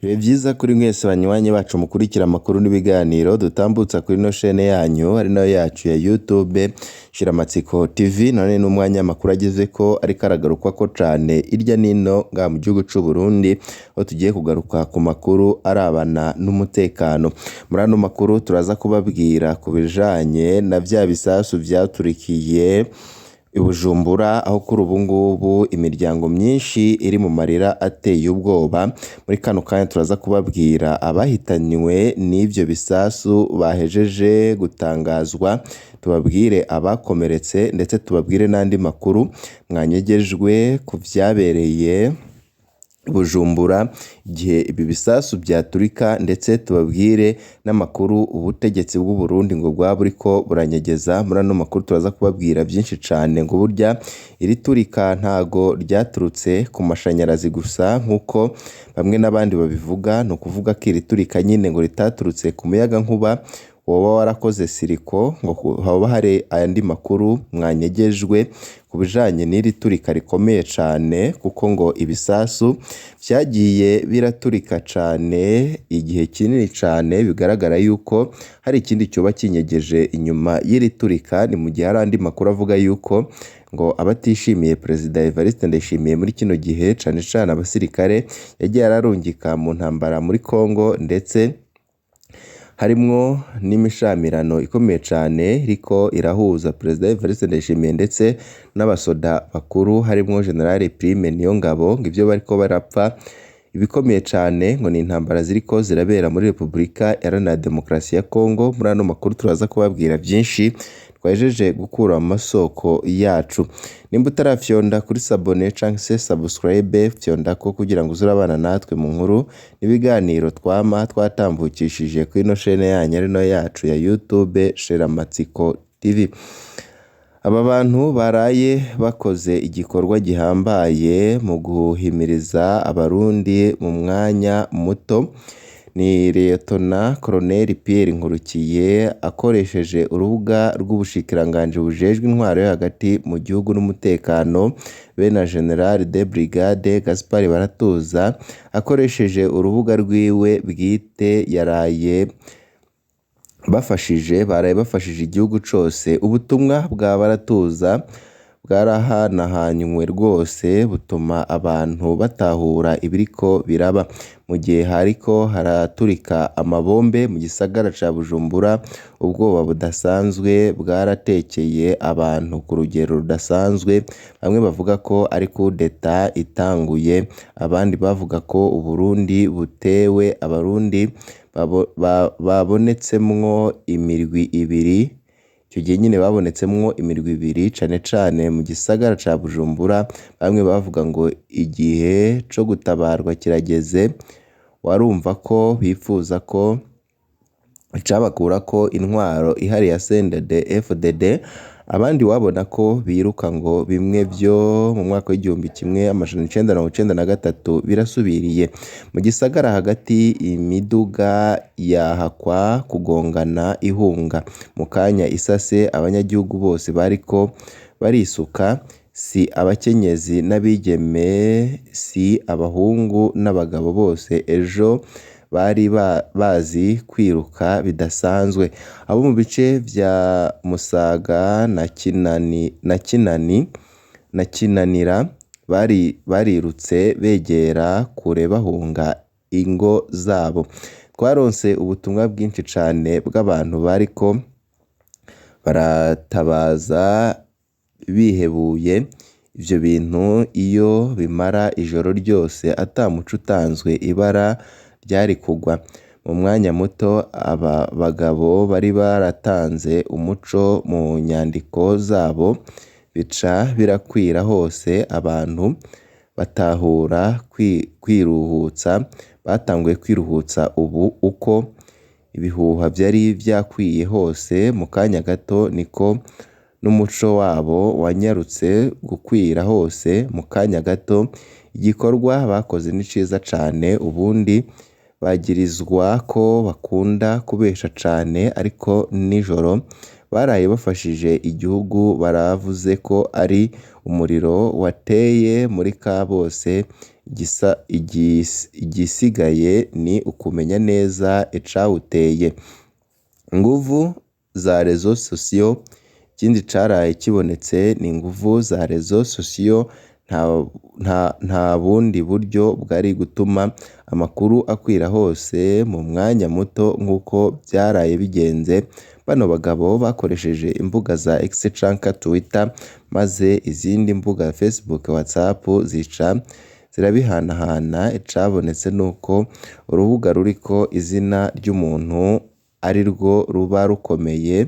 Ibihe vyiza kuri mwese banywanyi bacu mukurikira amakuru n'ibiganiro dutambutsa kuri ino shene yanyu ari nayo yacu ya YouTube Shiramatsiko TV. None n'umwanya amakuru agezeko ariko aragarukwako cane irya nino ngaha mu gihugu c'u Burundi, aho tugiye kugaruka ku makuru arabana n'umutekano. Muri ano makuru turaza kubabwira ku bijanye na vya bisasu vyaturikiye i Bujumbura, aho kuri ubu ngubu imiryango myinshi iri mu marira ateye ubwoba. Muri kano kanya turaza kubabwira abahitanywe n'ivyo bisasu bahejeje gutangazwa, tubabwire abakomeretse ndetse tubabwire n'andi makuru mwanyegejwe ku vyabereye Bujumbura igihe ibi bisasu vyaturika, ndetse tubabwire n'amakuru ubutegetsi bw'u Burundi ngo bwaba buriko buranyegeza. Muri ano makuru turaza kubabwira vyinshi cane, ngo burya iri turika ntago ryaturutse ku mashanyarazi gusa nk'uko bamwe n'abandi babivuga. Ni ukuvuga ko iri turika nyene ngo ritaturutse ku muyagankuba woba warakoze siriko, ngo hoba hari ayandi makuru mwanyegejwe ku bijanye n'iri turika rikomeye cane, kuko ngo ibisasu vyagiye biraturika cane igihe kinini cane, bigaragara yuko hari ikindi coba kinyegeje inyuma y'iri turika. Ni mu gihe hari andi makuru avuga yuko ngo abatishimiye Perezida Evariste Ndayishimiye muri kino gihe, cane cane abasirikare yagiye ararungika mu ntambara muri Congo, ndetse harimwo n'imishamirano ikomeye cane iriko irahuza Perezida Evariste Ndayishimiye ndetse n'abasoda bakuru, harimwo General Prime Niyongabo, ngo ivyo bariko barapfa ibikomeye cane ngo ni intambara ziriko zirabera muri Repubulika Iharanira Demokarasi ya Congo. Muri ano makuru turaza kubabwira vyinshi twahejeje gukura mu masoko yacu. Nimba utarafyonda kuri sabone canke se subscribe, fyondako kugira ngo uze urabana natwe mu nkuru n'ibiganiro twama twatambukishije kuri ino shene yanyu ari nayo yacu ya YouTube Shiramatsiko TV. Aba bantu baraye bakoze igikorwa gihambaye mu guhimiriza abarundi mu mwanya muto ni Liyetona Koloneli Pierre Nkurukiye, akoresheje urubuga rw'ubushikiranganji bujejwe intwaro yo hagati mu gihugu n'umutekano, be na General de Brigade Gaspard Baratuza, akoresheje urubuga rwiwe bwite yaraye bafashije baraye bafashije igihugu cose. Ubutumwa bwa Baratuza bwarahanahanywe rwose, butuma abantu batahura ibiriko biraba. Mu gihe hariko haraturika amabombe mu gisagara ca Bujumbura, ubwoba budasanzwe bwaratekeye abantu ku rugero rudasanzwe. Bamwe bavuga ko ari kudeta itanguye, abandi bavuga ko Uburundi butewe. Abarundi babonetsemwo imirwi ibiri, ico gihe nyene babonetsemwo imirwi ibiri cane cane mu gisagara ca Bujumbura. Bamwe bavuga ngo igihe co gutabarwa kirageze, warumva ko bipfuza ko icabakurako intwaro ihari ya CNDD FDD, abandi wabona ko biruka ngo bimwe vyo mu mwaka w'1993 birasubiriye. Mu gisagara hagati imiduga yahakwa kugongana ihunga, mu kanya isase abanyagihugu bose bariko barisuka, si abakenyezi n'abigeme, si abahungu n'abagabo, bose ejo bari bazi kwiruka bidasanzwe. Abo mu bice vya Musaga na Kinani na Kinanira barirutse begera kure bahunga ingo zabo. Twaronse ubutumwa bwinshi cane bw'abantu bariko baratabaza bihebuye. Ivyo bintu iyo bimara ijoro ryose ata muco utanzwe, ibara ryari kugwa. Mu mwanya muto aba bagabo bari baratanze umuco mu nyandiko zabo, bica birakwira hose, abantu batahura kwiruhutsa, batanguye kwiruhutsa ubu uko ibihuha vyari vyakwiye hose. Mu kanya gato niko n'umuco wabo wanyarutse gukwira hose mu kanya gato. Igikorwa bakoze ni ciza cane, ubundi bagirizwa ko bakunda kubesha cane, ariko nijoro baraye bafashije igihugu baravuze ko ari umuriro wateye muri Kabose, igisigaye ni ukumenya neza icawuteye. Inguvu za réseaux sociaux, ikindi caraye kibonetse ni inguvu za réseaux sociaux, nta bundi buryo bwari gutuma amakuru akwira hose mu mwanya muto nk'uko vyaraye bigenze. Bano bagabo bakoresheje imbuga za X canke Twitter, maze izindi mbuga Facebook, WhatsApp zica zirabihanahana. Icabonetse nuko urubuga ruriko izina ry'umuntu arirwo ruba rukomeye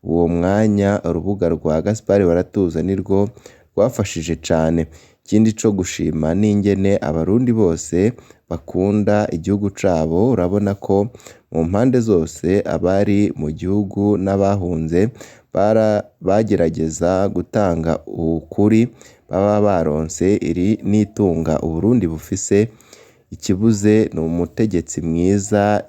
uwo mwanya. Urubuga rwa Gaspard Baratuza nirwo rwafashije cane. Ikindi co gushima n'ingene abarundi bose bakunda igihugu cabo, urabona ko mu mpande zose abari mu gihugu n'abahunze bagerageza gutanga ukuri baba baronse. Iri n'itunga Uburundi bufise, ikibuze ni umutegetsi mwiza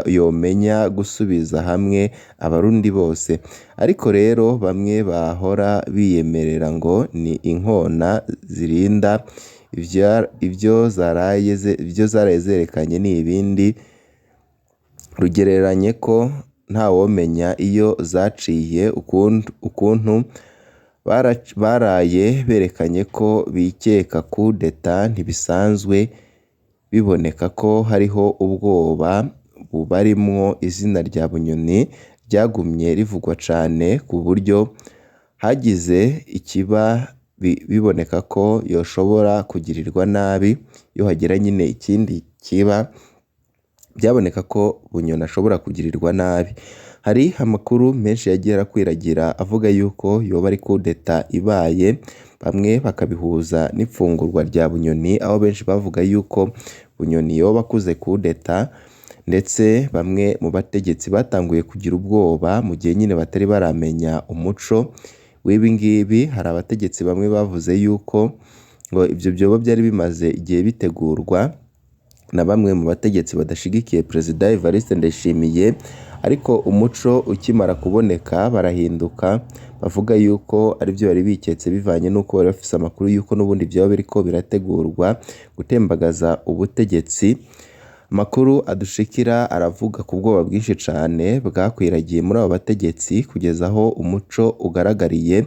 yomenya gusubiza hamwe abarundi bose. Ariko rero bamwe bahora biyemerera ngo ni inkona zirinda, ivyo zaraye zerekanye ni ibindi rugereranye ko ntawomenya iyo zaciye. Ukuntu baraye berekanye ko bikeka coup d'état ntibisanzwe, biboneka ko hariho ubwoba bubarimwo. Izina rya Bunyoni ryagumye rivugwa cane ku buryo hagize ikiba biboneka ko yoshobora kugirirwa nabi. Iyo hagira nyine ikindi kiba, byaboneka ko Bunyoni ashobora kugirirwa nabi. Hari amakuru menshi yagiye arakwiragira avuga yuko yoba ari coup d'état ibaye, bamwe bakabihuza n'ifungurwa rya Bunyoni, aho benshi bavuga yuko Bunyoni yoba akoze coup d'état, ndetse bamwe mu bategetsi batanguye kugira ubwoba mu gihe nyine batari baramenya umuco w'ibi ngibi. Hari abategetsi bamwe bavuze yuko ngo ivyo vyoba byari bimaze igihe bitegurwa na bamwe mu bategetsi badashigikiye Perezida Evariste Ndayishimiye, ariko umuco ukimara kuboneka barahinduka, bavuga yuko arivyo bari biketse bivanye n'uko bari bafise amakuru yuko n'ubundi vyoba biriko birategurwa gutembagaza ubutegetsi. Amakuru adushikira aravuga ku bwoba bwinshi cane bwakwiragiye muri abo bategetsi kugeza aho umuco ugaragariye,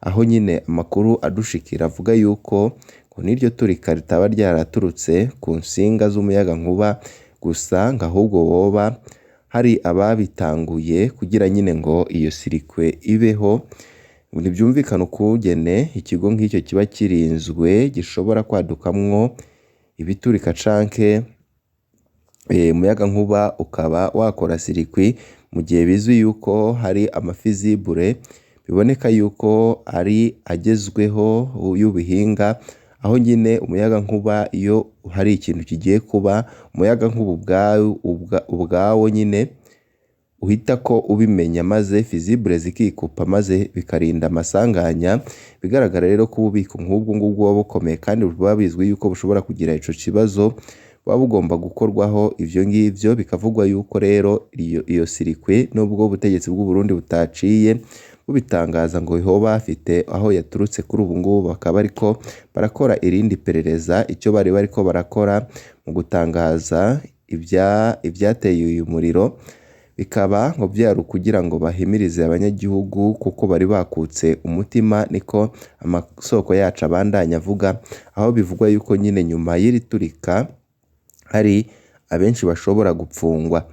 aho nyine amakuru adushikira avuga yuko ngo n'iryo turika ritaba ryaraturutse ku nsinga z'umuyagankuba gusa, ngo ahubwo boba hari ababitanguye kugira nyine ngo iyo circuit ibeho. Ntibyumvikana ukungene ikigo nk'icyo kiba kirinzwe gishobora kwadukamwo ibiturika canke umuyagankuba ukaba wakora circuit, mu gihe bizwi yuko hari ama fusibles biboneka yuko ari agezweho y'ubuhinga, aho nyine umuyagankuba iyo hari ikintu kigiye kuba, umuyagankuba ubwawo nyine uhita ko ubimenya, maze fusibles zikikupa, maze bikarinda amasanganya. Bigaragara rero ko ububiko nk'ubwo ngubwo buba bukomeye kandi buba bizwi yuko bushobora kugira ico kibazo, buba bugomba gukorwaho ivyo ngivyo. Bikavugwa yuko rero iyo circuit, nubwo ubutegetsi bw'u Burundi butaciye bubitangaza ngo hoba hafite aho yaturutse, kuri ubu ngubu bakaba bariko barakora irindi perereza. Icyo bari bariko barakora mu gutangaza ivyateye uyu muriro bikaba ngo byari ukugira ngo bahimirize abanyagihugu, kuko bari bakutse umutima, niko amasoko yacu abandanya avuga, aho bivugwa yuko nyine nyuma y'iri turika hari abenshi bashobora gupfungwa.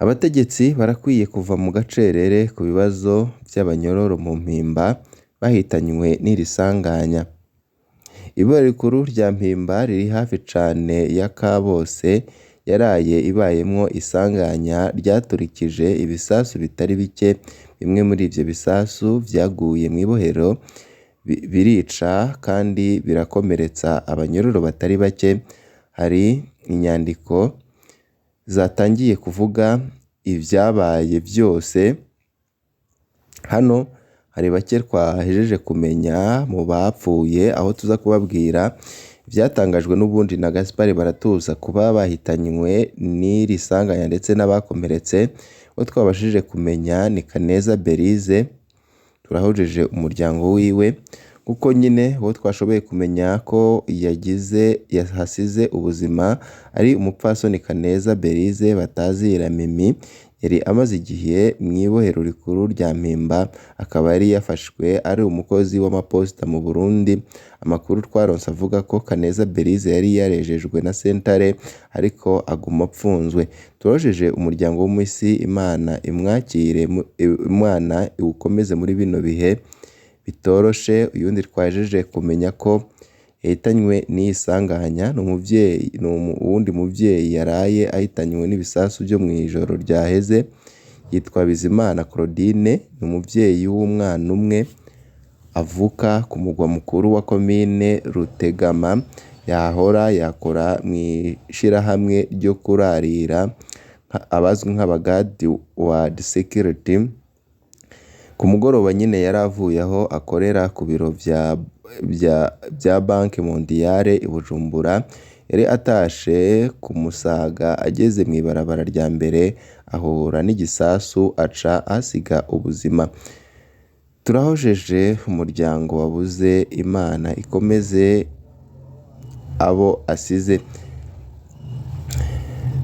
Abategetsi barakwiye kuva mu gacerere ku bibazo vy'abanyororo mu Mpimba bahitanywe n'iri sanganya. Ibura rikuru rya Mpimba riri hafi cane ya Kabose yaraye ibayemwo isanganya ryaturikije ibisasu bitari bike. Bimwe muri ivyo bisasu vyaguye mw'ibohero birica kandi birakomeretsa abanyororo batari bake. Hari inyandiko zatangiye kuvuga ivyabaye vyose. Hano hari bake twahejeje kumenya mu bapfuye, aho tuza kubabwira ivyatangajwe n'ubundi na Gaspard Baratuza kuba bahitanywe n'iri sanganya ndetse n'abakomeretse. Uwo twabashije kumenya ni Kaneza Berize, turahojeje umuryango wiwe kuko nyine uwo twashoboye kumenya ko yagize yahasize ubuzima ari umupfasoni Kaneza Berize batazira Mimi, yari amaze igihe mw'ibohero rikuru rya Mpimba, akaba yari yafashwe ari umukozi w'amaposita mu Burundi. Amakuru twaronse avuga ko Kaneza Berize yari yarejejwe na sentare ariko aguma apfunzwe. Turahojeje umuryango w'umuhisi, Imana imwakire, Imana iwukomeze muri bino bihe bitoroshe. Uyundi twajeje kumenya ko yahitanywe n'iyi sanganya ni umuvyeyi, ni uwundi muvyeyi yaraye ahitanywe n'ibisasu vyo mw'ijoro ryaheze, yitwa Bizimana Claudine, ni umuvyeyi w'umwana umwe avuka ku mugwa mukuru wa komine Rutegama, yahora yakora mw'ishirahamwe ryo kurarira abazwi nk'aba guard wa security. Ku mugoroba nyine yari avuye aho akorera ku biro vya Banque Mondiale i Bujumbura, yari atashe ku Musaga ageze mw'ibarabara rya mbere ahura n'igisasu aca ahasiga ubuzima. Turahojeje umuryango wabuze, Imana ikomeze abo asize.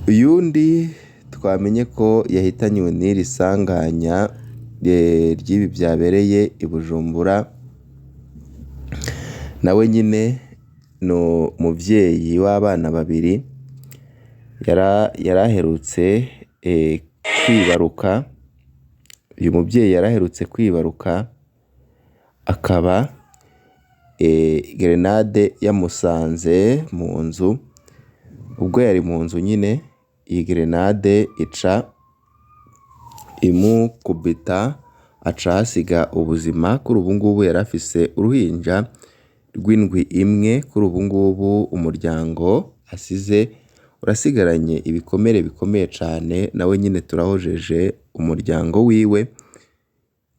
Uyundi twamenye ko yahitanywe n'iri sanganya ry'ibi vyabereye i Bujumbura, nawe nyine ni umuvyeyi w'abana babiri, yaraherutse kwibaruka. Uyu muvyeyi yaraherutse kwibaruka, akaba gerenade yamusanze mu nzu, ubwo yari mu nzu nyine iyi gerenade ica imukubita aca ahasiga ubuzima. Kuri ubu ngubu yari afise uruhinja rw'indwi imwe, kuri ubu ngubu umuryango asize urasigaranye ibikomere bikomeye cane, nawe nyine turahojeje umuryango wiwe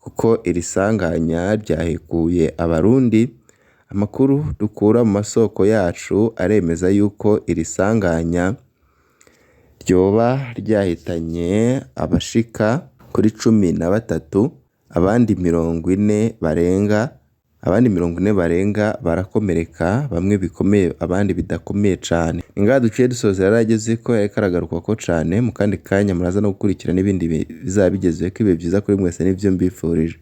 kuko iri sanganya ryahekuye Abarundi. Amakuru dukura mu masoko yacu aremeza yuko iri sanganya ryoba ryahitanye abashika kuri 13, abandi 40 barenga, abandi 40 barenga barakomereka, bamwe bikomeye abandi bidakomeye cane. Ni ngaha duciye dusozera yarageze ko yariko aragarukwako cane, mu kandi kanya muraza no gukurikira n'ibindi bizaba bigezweko. Ibihe vyiza kuri mwese nivyo mbifurije.